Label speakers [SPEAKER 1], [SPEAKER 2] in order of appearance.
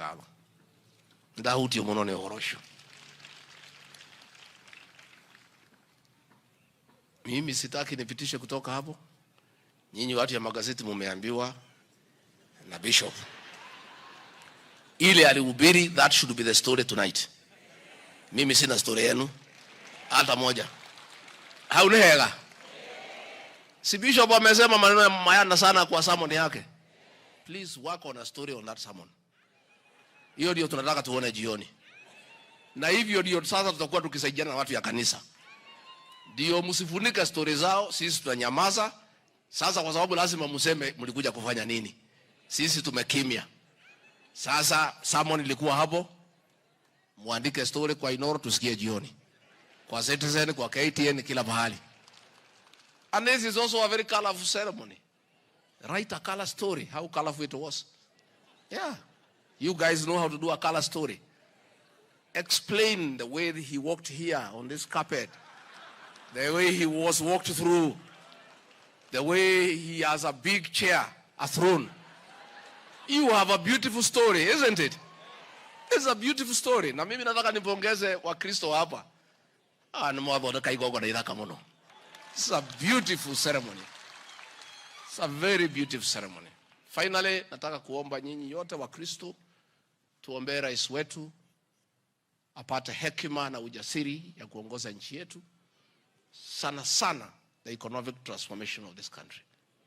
[SPEAKER 1] Ngatho. Ndahutio muno nĩ ũhoro ũcio. Mimi sitaki nipitishe kutoka hapo. Nyinyi watu ya magazeti mumeambiwa na bishop. Ile alihubiri, that should be the story tonight. Mimi sina story yenu hata moja. Hau nĩ hega. Si bishop amesema maneno ya maana sana kwa sermon yake. Please work on a story on that sermon. Hiyo ndio tunataka tuone jioni. Na hivyo ndio sasa tutakuwa tukisaidiana na watu ya kanisa. Ndio msifunike story zao, sisi tutanyamaza. Sasa kwa sababu lazima mseme mlikuja kufanya nini. Sisi tumekimya. Sasa sermon ilikuwa hapo. Muandike story kwa Inoro tusikie jioni. Kwa Citizen, kwa KTN, kila mahali. And this is also a very colorful ceremony. Write a color story, how colorful it was. Yeah. You guys know how to do a color story. Explain the way he walked here on this carpet, the way he was walked through, the way he has a big chair, a throne. You have a beautiful story, isn't it? It's a beautiful story. Na mimi nataka nipongeze Wakristo hapa. Ah, ni mwathondeka igongona ithaka muno. It's a beautiful ceremony. It's a very beautiful ceremony. Finally, nataka kuomba nyinyi yote Wakristo tuombee rais wetu apate hekima na ujasiri ya kuongoza nchi yetu, sana sana the economic transformation of this country.